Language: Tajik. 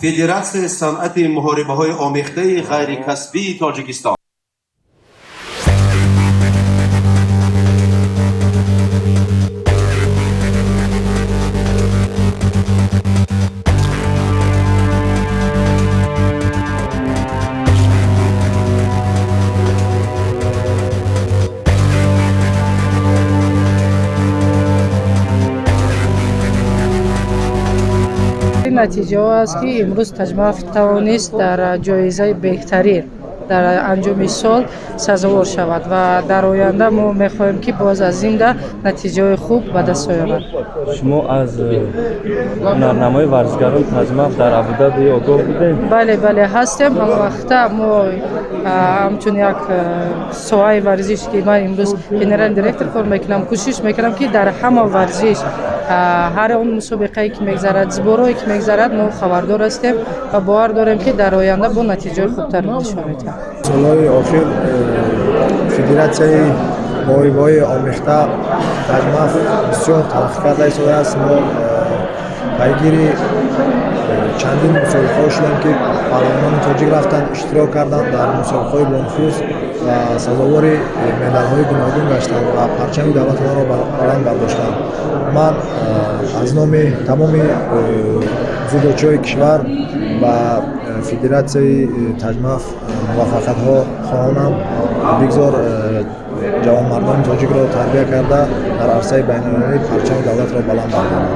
Федератсияи санъати муҳорибаҳои омехтаи ғайрикасбии Тоҷикистон. Натиҷаҳо аст, ки имрӯз Таҷмаф тавонист дар ҷоизаи беҳтарин дар анҷоми сол сазовор шавад ва дар оянда мо мехоҳем, ки боз аз ин да натиҷаҳои хуб ба даст оярад. Шумо аз ҳунарнамои варзишгарони Таҷмаф дар Абудаби огоҳ будед? Бале, бале, ҳастем. Ҳамавақта мо ҳамчун як соҳаи варзиш, ки ман имрӯз генеральный директор кор мекунам, кӯшиш мекунам, ки дар ҳама варзиш, ҳар он мусобиқае ки мегзарад, сборое ки мегзарад, мо хабардор ҳастем ва бовар дорем, ки дар оянда бо натиҷаҳои хубтар нишон медиҳем. Солҳои охир федератсияи муҳорибаҳои омехта Таҷмаф бисёр тараққӣ карда истодааст. Мо пайгири чандин мусобиқаҳо шудем, ки паҳлавонони тоҷик рафтанд, иштирок карданд дар мусобиқаҳои бонуфуз ва сазовори медалҳои гуногун гаштанд ва парчами давлатамонро баланд бардоштанд. Ман аз номи тамоми дзюдочиҳои кишвар ба федератсияи Таҷмаф муваффақиятҳо хоҳонам. Бигзор ҷавонмардони тоҷикро тарбия карда, дар арсаи байналмилалӣ парчами давлатро баланд бардоранд.